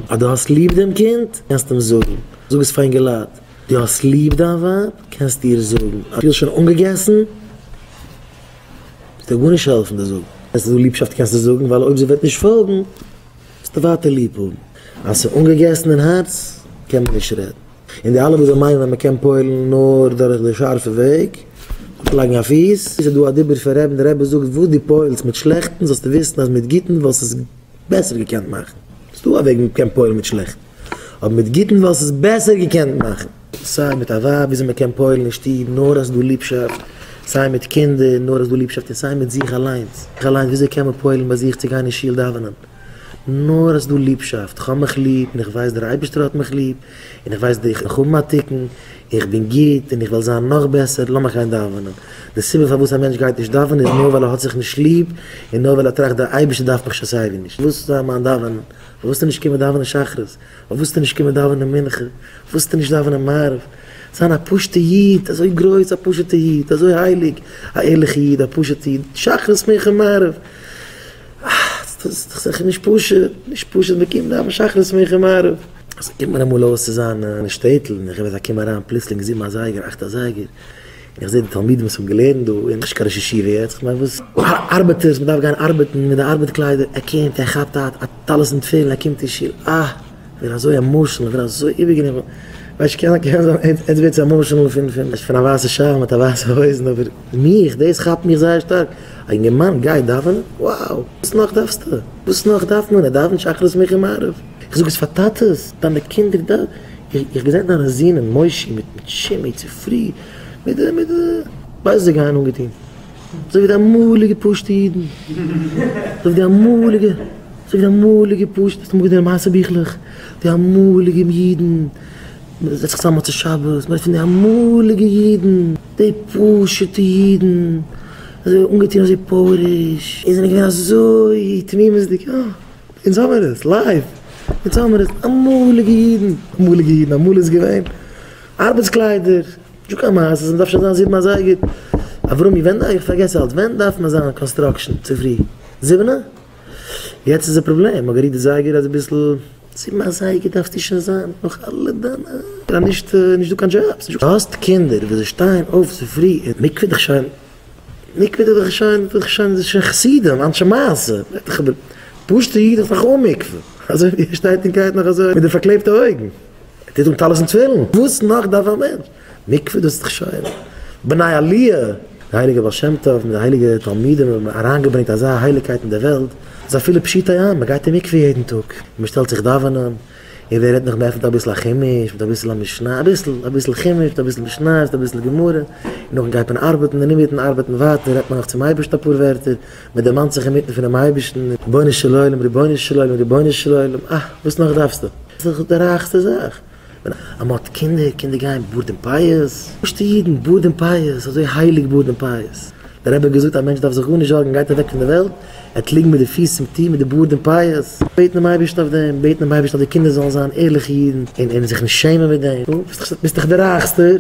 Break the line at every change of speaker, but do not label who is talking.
אז דו האסט ליב דעם קינד, קענסטו אים זאגן. זאג עס פאר אינגעלייט. דו האסט ליב דיין ווייב, קענסטו איר זאגן. אז דו האסט שוין אנגעגעסן, וועט דיר גארנישט העלפן די זאגן. עס איז דא ליבשאפט קענסטו זאגן, ווייל אויב זי וועט נישט פאלגן, וועסטו ווייטער ליב האבן. אז ס'איז אנגעגעסן אין הארץ, קען מען נישט רעדן. און די אלע וואס זיי מיינען אז מ'קען פועל'ן נאר דורך די שארפע וועג, לייגן א פיס, איז דא א דיבור פון רבי'ן, דער רבי זאגט וואס דו פועל'סט מיט שלעכטן זאלסטו וויסן אז מיט גוטן וואלסט עס בעסער געקענט מאכן. ס'איז דא א וועג מ'קען פועל'ן מיט שלעכטן, אבער מיט גוטן וואלסט עס בעסער געקענט מאכן. סיי מיט א ווייב וויאזוי מ'קען פועל'ן אין שטוב נאר אז ס'איז דא ליבשאפט, סיי מיט קינדער נאר אז ס'איז דא ליבשאפט און סיי מיט זיך אליינס. זיך אליינס וויאזוי קען מען פועל'ן ביי זיך צו גיין אין שול דאווענען? נאר אז ס'איז דא ליבשאפט, כ'האב מיך ליב און איך ווייס דער אייבערשטער האט מיך ליב, און איך ווייס איך האב א תיקון, איך בין גוט און איך וועל זיין נאך בעסער, לאמיך גיין דאווענען. די סיבה פארוואס א מענטש גייט נישט דאווענען איז נאר ווייל ער האט זיך נישט ליב, און נאר ווייל ער טראכט דער אייבערשטער דארף מיך שוין סייווי נישט. וואס זאל מיין דאווענען? פארוואס זאלסטו נישט קומען דאווענען שחרית? פארוואס זאלסטו נישט קומען דאווענען מנחה? פארוואס זאלסטו נישט דאווענען מעריב? זיין א פשוט'ע איד, אזוי גרויס א פשוט'ע איד, אזוי הייליג, א ערליכע איד, א פשוט'ע איד, שחרית מנחה מעריב. אה, דאס איז דאך נישט פשוט, נישט פשוט מען קומט דאווענען שחרית מנחה מעריב. עס קומט מיר אמאל אויס צו זיין אין שטעטל, און איך ווייס איך קום אריין פלוצלינג 7 אזייגער, 8 אזייגער, און איך זע די תלמידים וואס האבן געלערנט דא, און נישט קיין ראש ישיבה יעצט, איך מיין וואס, ארבעטערס, מען דארף גיין ארבעטן מיט די ארבעט קליידער, ער קומט, ער כאפט א טלית און תפילין, ער קומט אין שול, אה, איך ווער אזוי emotional, איך ווער אזוי איבערגענומען, ווייסט קען קען זיין עטס ווערטס emotional פון א ווייסע שאל מיט א ווייסע הויזן, אבער מיך, דאס כאפט מיך זייער שטארק, א אינגערמאן גייט דאווענען, wow, וואס נאך דארפסטו? וואס נאך דארף מען? ער דאווענט שחרית מנחה מעריב. איך זאג עס פאר טאטעס, דיינע קינדער דאווענען, איך געזען דיינע זינען מושי מיט שימי צופרי, מיט די, ווייסט זיי גייען אנגעטון, אזוי ווי די אמאליגע פשוטע אידן, אזוי ווי די אמאליגע, אזוי ווי די אמאליגע פשוטע, האסט אמאל געזען מעשה ביכלעך, די אמאליגע אידן, מען זעצט זיך צוזאם מוצאי שבת, מען רעדט פון די אמאליגע אידן, די פשוטע אידן, אזוי אנגעטון אזוי פויעריש, און זענען געווען אזוי תמימות'דיג, אה, אונז האמיר עס, live, אונז האמיר עס, אמאליגע אידן, אמאליגע אידן, אמאל איז געווען ארבעטס קליידער, נישטא קיין מעשה, מ'דארף שוין זיין 7 אזייגער, אברומי ווען, איך פארגעס אלץ, ווען דארף מען זיין אין construction צופרי? זיבענע? יעצט איז די פראבלעם, מ'האט גערוקט די זייגער אז אביסל, 7 אזייגער דארפסטו שוין זיין נאך אלע דיינע, נישט נישט דא קיין דזשאבס, האסט קינדער וואס זיי שטייען אויף צופרי און מקווה דיך שוין, מקווה דיך שוין, דיך שוין, דאס איז שוין חסידים, אנשי מעשה, פשוטע איד האט נאך אן מקווה, אזוי ווי ער שטייט און גייט נאך אזוי מיט די פארקלעבטע אויגן, ער טוט אן טלית און תפילין, וואס נאך דארף א מענטש? מקווה דאס איז דאך שוין בני עליה, די הייליגע בעל שם טוב מיט די הייליגע תלמידים האבן אריינגעברענגט אזא הייליגקייט אין די וועלט, אז אפילו פשוטי עם, מען גייט אין מקווה יעדן טאג, און מען שטעלט זיך דאווענען, און ווער רעדט נאך מען עפנט אביסל א חומש מיט אביסל א משנה, אביסל, אביסל חומש מיט אביסל משניות מיט אביסל גמרא, און נאכדעם גייט מען ארבעטן, און אינמיטן ארבעטן ווייטער רעדט מען נאך צום אייבערשטן אפאר ווערטער, מען דערמאנט זיך אינמיטן פונעם אייבערשטן, רבונו של עולם, רבונו של עולם, רבונו של עולם, אה, וואס נאך דארפסטו? דאס איז דאך די רייכסטע זאך. ווען אז מען האט קינדער, קינדער גייען בארד און פאות, פשוטע אידן, בארד און פאות, אזוי הייליג בארד און פאות. דער רבי האט געזאגט א מענטש דארף זיך גארנישט זארגן, גייט אוועק פון די וועלט, ער וועט ליגן מיט די פיס צום טיר מיט די בארד און פאות, בעטן דעם אייבערשטן אויף דעם, בעטן דעם אייבערשטן אז די קינדער זאלן זיין ערליכע אידן און זיך נישט שעמען מיט דעם, נו, ביסט דאך דער רייכסטער.